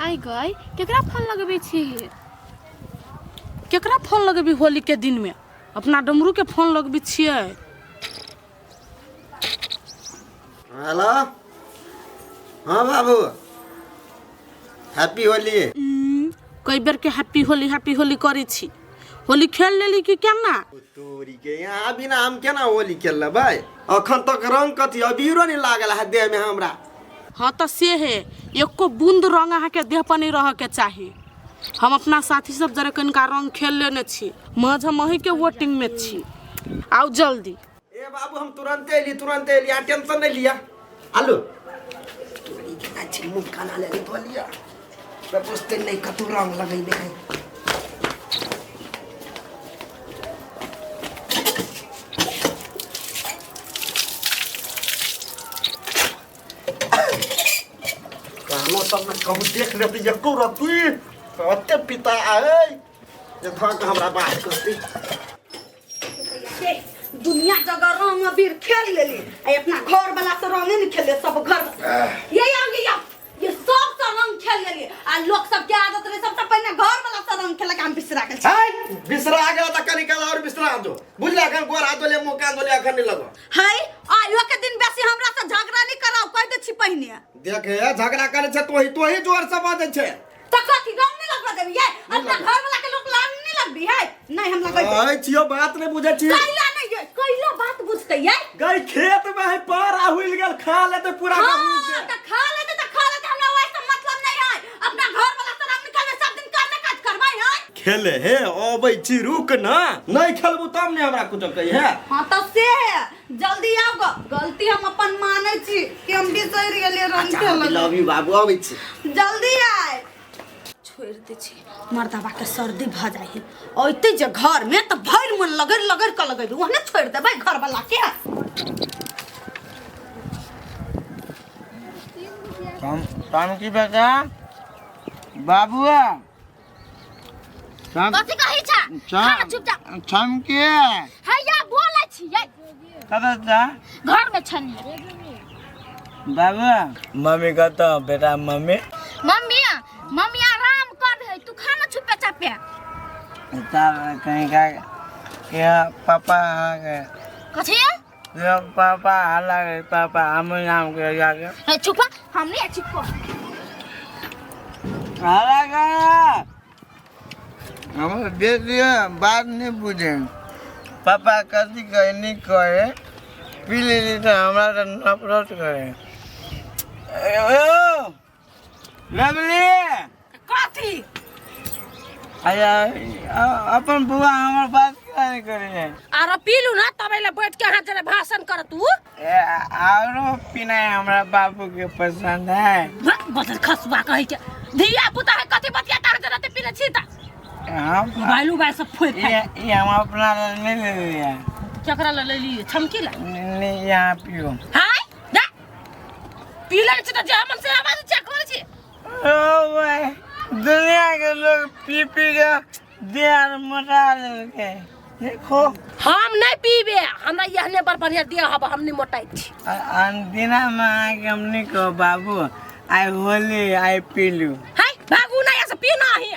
आइ गई केकरा फोन लगबै छी? केकरा फोन लगेबी होली के दिन में? अपना डमरू के फोन लगबै छियै। हेलो, हाँ बाबू, हैप्पी होली। कई बेर के हैप्पी होली हैप्पी होली करै छी, होली खेल लेली कि केना? तोरी के यहाँ बिना हम केना होली खेल लेबै? अखन तक रंग कथी अबीरो नहीं लागल है देह में हमरा। हाँ तो से है, एको बूंद रंग अहाँ के देह पर नहीं रह के चाही। हम अपना साथी सब जरे कनिका रंग खेल लेने छी, मज हम अहीं के वोटिंग में छी, आउ जल्दी। ए बाबू, हम तुरंते एली, तुरंते एली, अहाँ टेंशन नहीं लिया। आलू तोरी के गाछी मुँह काना ले धो लिया, बुझते नहीं कतू रंग लगेने है। कहलो तब ने कहूँ देख लेती एको रत्ती ओते पिता आए जे धक हमरा बात करती। दुनिया जगह रंग अबीर खेल लेली आ अपना घर वाला से रंगे नहीं खेले। सब घर ये आओ, ये आओ, ये सब से रंग खेल लेली आ लोग सब के आदत रहे सबसे पहले घर वाला से रंग खेले के हम बिसरा गेल छी। हाय बिसरा गेल त कनी काल और बिसरा जो बुझला, अखन गोर हाथ धोले मुंह कान धोले अखन नहीं लगो। हाय आयो के दिन बेसी हमरा से झगड़ा नहीं कराओ, कह दे छी पहिने। देख हे झगड़ा करे छे तोही तोही जोर से बाजै छे। त कथी रंग नहीं लगवा देबी ये? अपना घर वाला के लोग लान नहीं लगबी है? नहीं हम लगबे। कहै छियो बात नहीं बुझै छी। कैला नहीं ये, कैला बात बुझते ये? गई खेत में है पर आहुल गेल खा लेते पूरा हाँ, गहूम के। त खा लेते त खा लेते, हमरा वैसे मतलब नहीं है। अपना घर वाला से रंग निकालबे सब दिन कामे काज करबै है। खेले हे अबै छी रुक ना, नहीं खेलबू तब ने हमरा कुछ कही है। हाँ त से है, जल्दी आओ ग, गलती हम अपन मानै छी कि हम बिसरि गेलियै रंग खेलऽ। लव you बाबू, अबै छी। जल्दी आय। छोड़ि दै छी मर्दबा के, सर्दी भऽ जाइ है अइते जे घर में तऽ भरि मन लगड़ लगड़ कऽ लगेबै, ओहने छोड़ि देबै घर वाला के। हम हम की बेटा बाबुआ कथी कहै छा? खाना चुपचाप। चमके हैया बोलै छियै। कतऽ जा? घर में छलियै। बाबुआ मम्मी कतऽ बेटा? मम्मी मम्मी मम्मी आराम कर रहे, तू खाना छुपे चापे। तब कहीं का या पापा आ गए। कथी? या पापा हल्ला गए, पापा हम नाम के जाके। ए चुप, हम नहीं चुप। हल्ला गया हम बेटी बात नहीं बुझे, पापा कथी कहे नहीं कहे, पी लेली तो हमरा तो नफरत करे। ए, ओ लवली। कथी? अच्छा अपन बुआ हमर बात किया नहीं करे? आरो पीलू ना तब एले बैठ के अहाँ जरे भाषण कर तू। ए, आरो पीना हमरा बाबू के पसंद है। बदल खसुआ कहे के धिया पुता है, कथी बतिया तार जरा ते पीले छी ता हम मोबाइल उबाइल सब फोड़ ये ये हम अपना नहीं ले लिया। केकरा ले लेली? छमकी ला नहीं यहाँ पियो। हाय दा पीले छी त जे मन से आवाज चेक करै छी। ओ भाई दुनिया के लोग पी पी के देह मोटा लेलकै देखो। हम नहीं पीबे, हमरा यहने बड़ बढ़िया दिया हब, हम नहीं मोटाइ छी। अनदिना में अहाँके हम नहीं कहब बाबू आइ होली आइ पीलू। हाय भागू ना यहाँ से, पी ना ही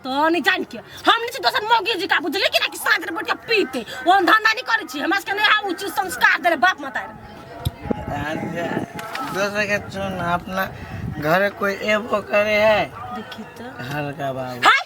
तो नहीं जान के हम नहीं छी दोसर मौगी जी का बुझली कि ना कि साँझ बैठ के पीते ओहन धंधा नहीं करै छी। हमरा सबके नहीं है उ चीज संस्कार देले बाप माता रे। दोसर के चुन अपना घर कोई एबो करे है। देखी तो हल्का बाबू। हाय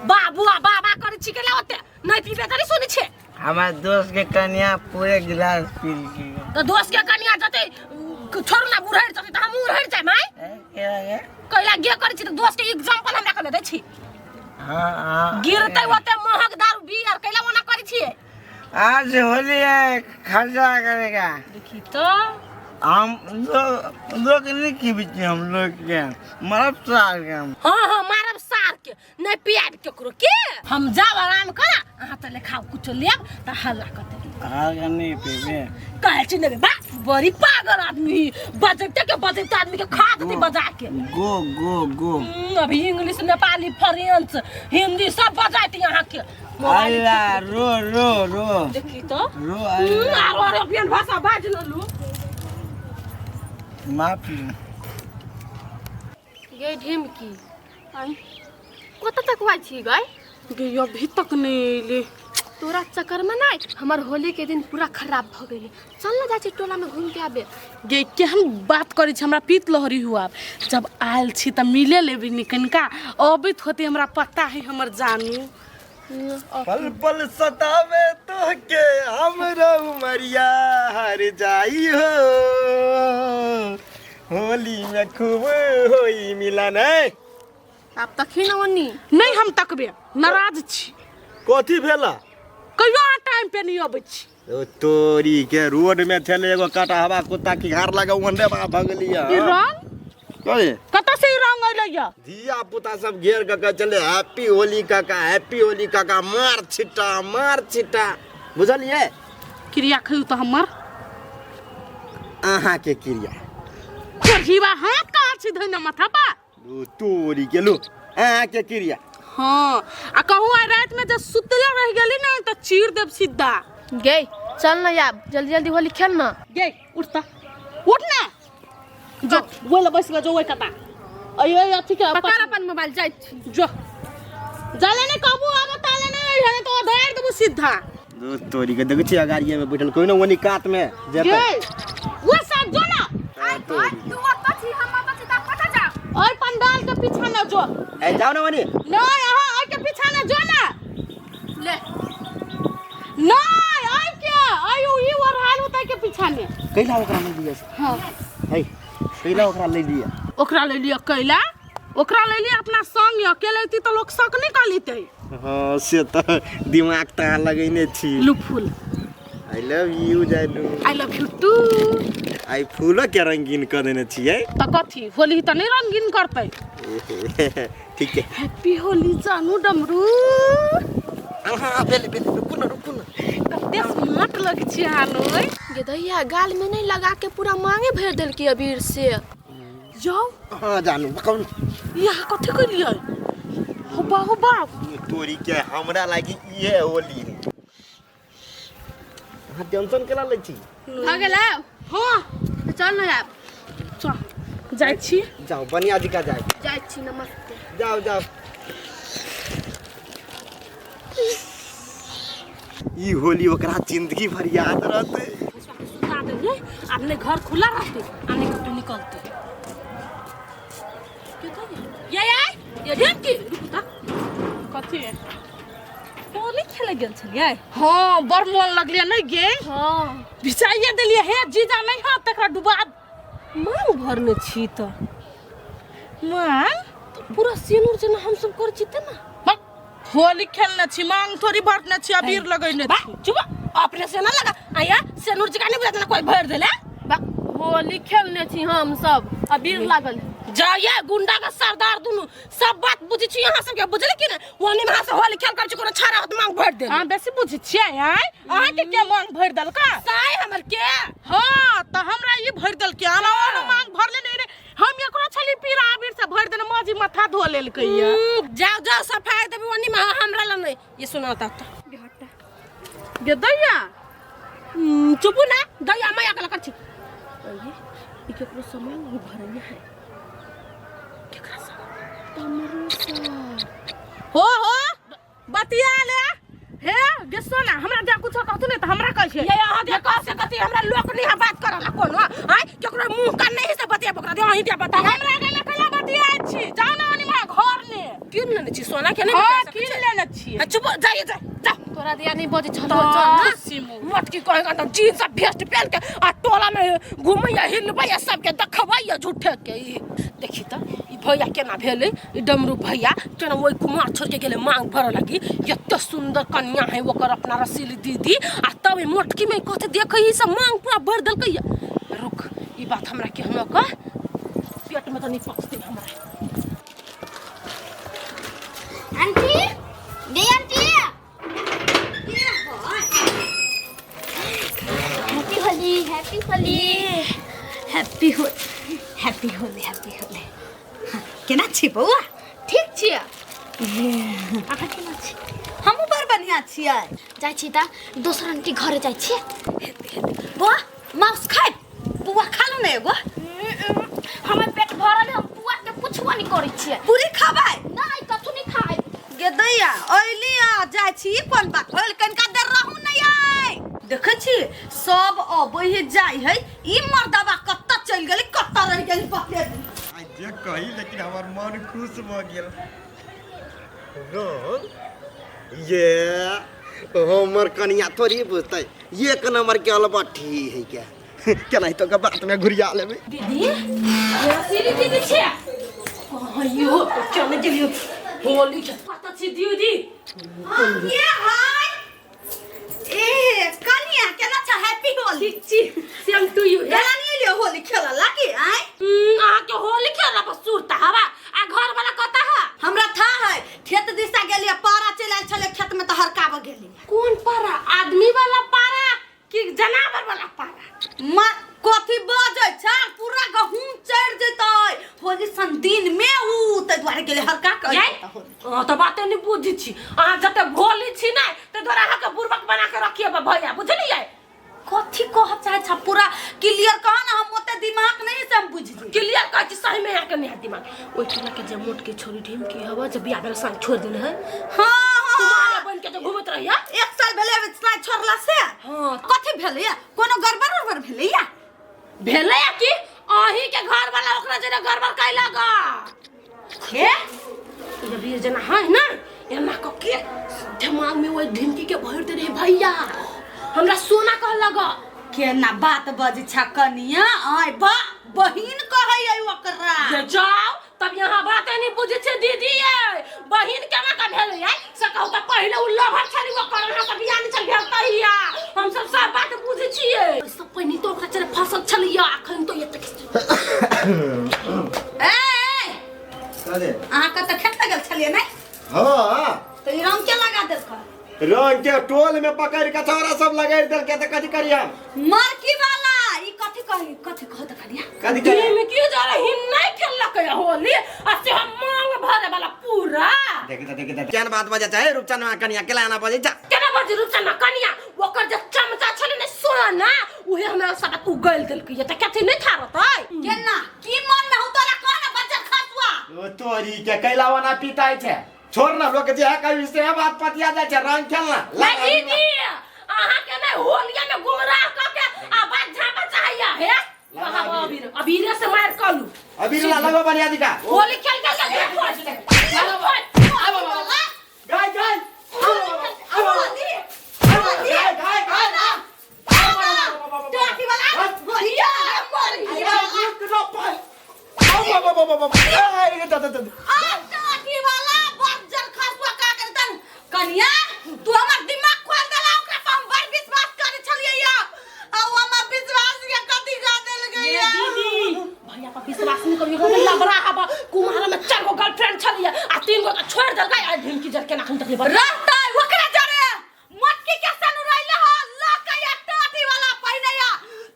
बाबू आ बाबा करै छी के ओते नहीं पीबे त नहीं सुनै छे। हमार दोस्त के कन्या पूरे गिलास पी के। तो दोस्त के कन्या जते छोड़ू ना बुढ़ैर जते त हम उड़ैर जाय माय। के कैला गे करै छी त दोस्त के एग्जांपल हमरा कने दै छी। हाँ हाँ गिरतै ओते महग दारू बियर कैला ओना करै छियै? आज होली है खर्चा करेगा। देखी तो हम लोग लोग नहीं की बीच हम लोग के मरब साल के हम। हाँ हाँ मारब सार के नहीं पियाब केकरो के। हम जाब आराम कर, अहाँ तऽ लेखाउ कुछो लेब तऽ हल्ला करते। हल्का नहीं पीबे। कहै छी नेबे बा बड़ी पागल आदमी बजैते के बजैते आदमी के खा देते बजा के। गो गो गो। अभी इंग्लिश नेपाली फ्रेंच हिंदी सब बजाते यहाँ के। अल्लाह रो रो रो। देखी तो रो। आरो आरो अभियान भाषा बाज ललू। माफी गे ढिमकी कतऽ तक आइ छी गै? गे अभी तक नहीं अयली। तोरा चक्कर में नहीं हमर होली के दिन पूरा खराब भ गेलै। चल ना जाइ छी टोला में घूम के आबे। गे केहन बात करै छी, हमरा पीत लहरी हुआ। जब आयल छी तऽ मिले लेबी निकनका अबैत होते, हमरा पता है हमर जानू। पल पल सतावे तोहके हमरा उमरिया हर जाई हो, होली में खूब होई मिलन है। आब तखी न ओनी। नहीं हम तकबे, नाराज छी। कथी भेला? कहियो अहाँ टाइम पे नहीं अबै छी। ओ तोरी के रोड में छले एगो काटा हवा कुत्ता की घार लगा ओने बा भगलिया। ई रंग कहे कतऽ से ई रंग अइलै या? धिया पुता सब घेर के कहे चले हैप्पी होली काका, हैप्पी होली काका, मार छिट्टा मार छिट्टा, बुझलिए? क्रिया खइयो तऽ हमर अहाँ के क्रिया चढ़ीवा हाथ कहाँ छी धैने माथा पर? ओ तोरी के लो अहाँ के क्रिया। हाँ आ कहूँ आइ राति में जब सुतले रह गेली ना तऽ चीर देब सीधा। गे चल ना यार, जल्दी जल्दी होली खेल ना। गे उठ त, उठ ना, जो ओहि लए बैस जो ओहि कता अइ अथी के पकड़ अपन मोबाइल जाइ छी। जो जाले ने कहबू आब ताले ने है तो धर देबू सीधा। दो तोरी के देखै छी अगाड़िए में बैठल कोई ना ओनी कात में जेतै। गे वो सब जो ना तोरी। तू ओतऽ छी हम ओतऽ छी त कतऽ जाउ? ओइ पंडाल के पीछा न जो। ए जाओ ना ओनी। नहीं अहाँ ओइ के पीछा न जो ना। ले नहीं ओइ के ओइ ई ओढ़ाल होतै के पीछा ने। कैला ओकरा ले लिअ? हाँ है कैला ओकरा ले लिअ? ओकरा ले लिअ कैला? ओकरा ले लिअ अपना संग, अकेले अयती तऽ लोक शक नहि कऽ लेतै। हाँ से तऽ दिमाग तऽ अहाँ लगेने छी। लू फूल। I love you जानू। I love you two. आई फूलो के रंगीन कऽ देने छियै। तऽ कथी होली तऽ नहि रंगीन करतै? ठीक है। हैप्पी होली जानू डमरू। हाँ भेल भेल, रुकू ना रुकू ना। कते स्मार्ट लग छी अहाँ नोय। गे दैया गाल में नहीं लगा के पूरा मांगे भर देलकी अबीर से। जाओ। हाँ जानू कौन यहाँ कथी कलियै? हो बा हो बाप। तोरी के हमरा लागी इहे होली है। अहाँ टेंशन केना लै छी? भऽ गेलै? हाँ तऽ चल ना आब। चल जाइ छी। जाओ बढ़िया दिखा जाए। जाइ छी, नमस्ते। जाओ जाओ। ई होली ओकरा जिंदगी भर याद रहतै। सुता देलियै, आब नहि घर खुला रहतै आ नहि कतौ निकलतै। के कहियै? ये ये ये की रुकू त कथी होली खेले गेल छलियै? हाँ बड़ मोन लगलियै नहि गे? हाँ भिचाइए देलियै हे जीजा नहि हत तकरा डुबा मांग भरने छी तऽ मांग पूरा सिनुर जेना हम सब करै छी तेना। बक, होली खेलने छी मांग थोड़ी भरने छी अबीर लगैने बा छी। चुप अपने से ना लगा आया सिनुर जका नहीं बुझात ना कोई भर देले। बा होली खेलने छी हम सब अबीर लागल। जाइए गुंडा का सरदार दुनू सब बात बुझै छी अहाँ सबके, बुझले कि ने? ओने में अहाँ सब होली खेल कर छी कोनो छाड़ा होत मांग भर देले। अहाँ बेसी बुझै छियै आँय? अहाँके के मांग भरि देलका? साय हमर के? हाँ तऽ हमरा ई भरि देलकै, हमरा ओनो मांग भरले नहि रे। हम एकरो छली पीरा अबीर से भरि देने माँ जी माथा धो लेलकै ये। जाओ जाओ सफाई देबी ओनी में हमरा ला नहीं। ये सुना ता गे दैया चुपू ना दैया मैया के लकर छी। अरे ई केकरो सामान नहीं भरैया है। केकरा सामान? तमरो सा। हो हो बतिया ले हे गे सोना, हमरा जा कुछ कहतु नहीं त हमरा कहै छै। ये अहाँ के कह से कथी हमरा लोक नहीं है बात करला कोनो आय केकरो मुंह कान नहीं से बतिया बकरा दे अहीं दे बता। हमरा गेले कला बतिया छी, जाउ ना ओनी मा घर ने किन लेने छी सोना के नहीं हां बता सकै किन छी। लेने छी। आ, चुप जाइए जा जा तोरा दिया नहीं बजै छलो चल चल ना। सिमो। मोटकी कहेगा त जीन्स आ भेस्ट पहन के आ टोला में घुमैया हिलबैया सबके देखबैया झूठे के। ई देखी त ई भैया केना भेलै, ई डमरू भैया केना ओहि कुमार छोड़ के गेलै मांग भरऽ लगी। एते सुंदर कन्या है ओकर अपना रसीली दीदी, आ तब ई मोटकी में कथी देखै ई सब मांग पूरा भरि देलकै। रुक ई बात हमरा केहनो कह पेट में त नहीं पचतै हमरा। आंटी दे aunty happy Holi, happy Holi, happy Holi, happy Holi, happy Holi. केना छी बौआ? ठीक छियै। अहाँ केना छी? हमहूँ बड़ बढ़िआँ छियै। जाइ छी तऽ दोसर आंटी घरे जाइ छियै। बौआ मांस खाइ? बौआ खा लू ने एगो। हमर पेट भरल है, हम पुआ के पुछबो नहीं करै छियै। पूरी खबै? गे दैया अइली आ जाइ छी ई कोन बात होल कनिका देर रहू नै आइ देखै छी सब अबै है जाइ है ई मर्दबा कत्ता चलि गेलै कत्ता रहि गेलै पकड़े आइ जे कही लेकिन हमर मन खुश भऽ गेल रंग ये हमर कनिया थोड़ी बुझतै एक नंबर के अलबट्ठी है क्या केनाहितो के बात में घुरिया लेबै दीदी ये सीरी दीदी छे कहियो चल गेलियो होली के पता छी दीदी ये हाय ए कनिया केना छ हैप्पी होली ठीक छी सेम टू यू केना नहीं एलियो होली खेलऽ लागी आय अहाँ के होली खेला पर सुरता हवा आ घर वाला कता है हमरा था है खेत दिशा गेलियै पारा चलि आयल छलै खेत में तऽ हरकाबऽ गेलियै कोन पारा आदमी वाला पारा कि जनावर वाला पारा माँ कथी बजै छै पूरा गहूम चढ़ि जेतै होली सन दिन में उ ताहि दुआरे गेलै हरका के जाय अहाँ तऽ बाते नहि बुझै छी अहाँ जते भोली छी ने ताहि दुआरे अहाँके बुड़बक बना के रखिए भैया बुझलियै कथी कह चाहे छ पूरा क्लियर कह ना हम ओते दिमाग नहीं से हम बुझ जी क्लियर कहै छी सही में अहाँके नहि हैत दिमाग ओहि टोला के जे मोट के छोरी ढीम की हवा जे बियाह भेल संग छोड़ि देने है हाँ हाँ कुमारे बन के जे घूमैत रहिया एक साल भेलै अभी स्नाइ छोड़ला से हाँ। कथी भेलै या कोनो गड़बड़ उड़बड़ भेलै या भेलै या कि अहीं के घर वाला ओकरा जेना गड़बड़ कैलक हे जब ये जना है ना एना क के दिमाग में ओहि ढिमकी के भर दे रहे भैया हमरा सोना कह लगा केना बात बजै छ कनिया आय बा बहिन कहै है ओकरा जे जाओ तब यहाँ बात नहीं बुझे छे दीदी ये बहिन केना का भेल ये से कहू त पहिले उ लभर छली ओकर अहाँ सब बियाह नहीं छल भेल तहिया हम सब सब बात बुझे छिए सब पहिनी तो ओकरा चले फसल छलिया अखन तो एते ए ए, अरे अहाँ कतऽ खेत लगल छलियै नहि हाँ तऽ ई रंग के लगा देलकै रंग के टोल में पकड़ के छौड़ा सब लगेर देलकै तऽ कथी करिया मरकी वाला ई कथी कही कथी कह त कनिया कथी करिया दिन की जा रही नहीं खेलक है होली आ से हम मांग भरे वाला पूरा देखी त देखी त केहन बात बजै छै रूपचन कनिया केला एना बजै छै केना बजे रूपचन कनिया ओकर जे चमचा छलै ने सोना उहे हमरा सब उगल देलकै त कथी नहीं था रहतै केना की मन में हो तोरा कह ना बच्चा खसुआ ओ तोरी के कैला ओना पिताइ छै छोड़ ना लोग जे है कभी से बात पतिया जाइ छै रंग खेलना नहीं दीदी अहाँ के नहीं होलिया में गुमराह क के आ बात झापा चाहिए हे वहाँ अबीर अबीरे से मार कलू अबीर ला लगो बढ़िया दिखा होली खेल के के गाय गाय गाय गाय गाय कनिया तू हमर दिमाग खोल देला ओकरा पर हम बड़ विश्वास करे छलियै या आ उ हमर विश्वास के कथी कर देल गइया दीदी भैया पर विश्वास नहीं करियो हम लबरा हबा कुमार में चार गो गर्लफ्रेंड छलिए आ तीन गो के छोड़ देलकै आ ढिमकी जर के नाखन तकलीफ रहतै ओकरा जरे मोटकी के सनु रहले ह लके या टाटी वाला पहिने या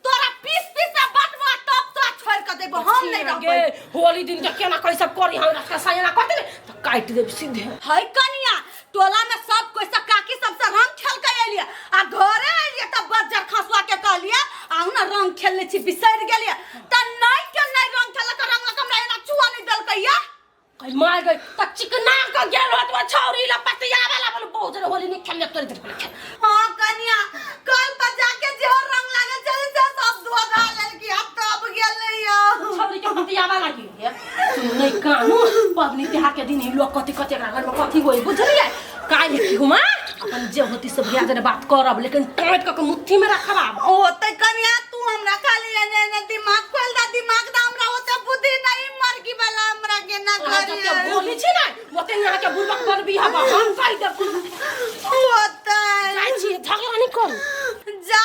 तोरा पीस पीस से बटवा टप तो छोड़ के देबो हम नहीं रहबै होली दिन के केना कैसे करी हम रात के सायना करते ने तो काट देब सीधे है कनिया टोला में सब कोई से काकी सब से रंग खेल के एलिए आ घरे एलिए तब बज्जर खसुआ के कहलिए आउ ना रंग खेलने छी बिसरि गेलिए त नहीं के नहीं रंग खेलक रंग लक हमरा एना छुआ नहीं देलकै या कहीं मार गई त चिकना के गेल होत वो छौरी ला पतिया वाला बोल बहुत जरे होली नहीं खेलने तोरे देख खेल हाँ कनिया कल पर जाके जे रंग लागल चल से सब धो धा लेलकी अब तब गेलै या छौरी के पतिया वाला की है सुन नहीं कानू पबनी त्योहार के दिन ही लोग कथी कथी एकरा घर में कथी होई बुझलिए काल्हि की हुमा अपन जे होती सब बियाह जरे बात करब लेकिन टाइट क के मुट्ठी में रखब ओते कनिया तू हमरा खाली एने एने दिमाग खोल दा दिमाग दा हमरा ओते बुद्धि नहीं मरगी वाला हमरा के ना अहाँ जते करिए बोली छी ने ओते यहाँ के बुड़बक बनबी हबा हम कहि देब ओते जाइ छी झगड़ा नहीं करू जा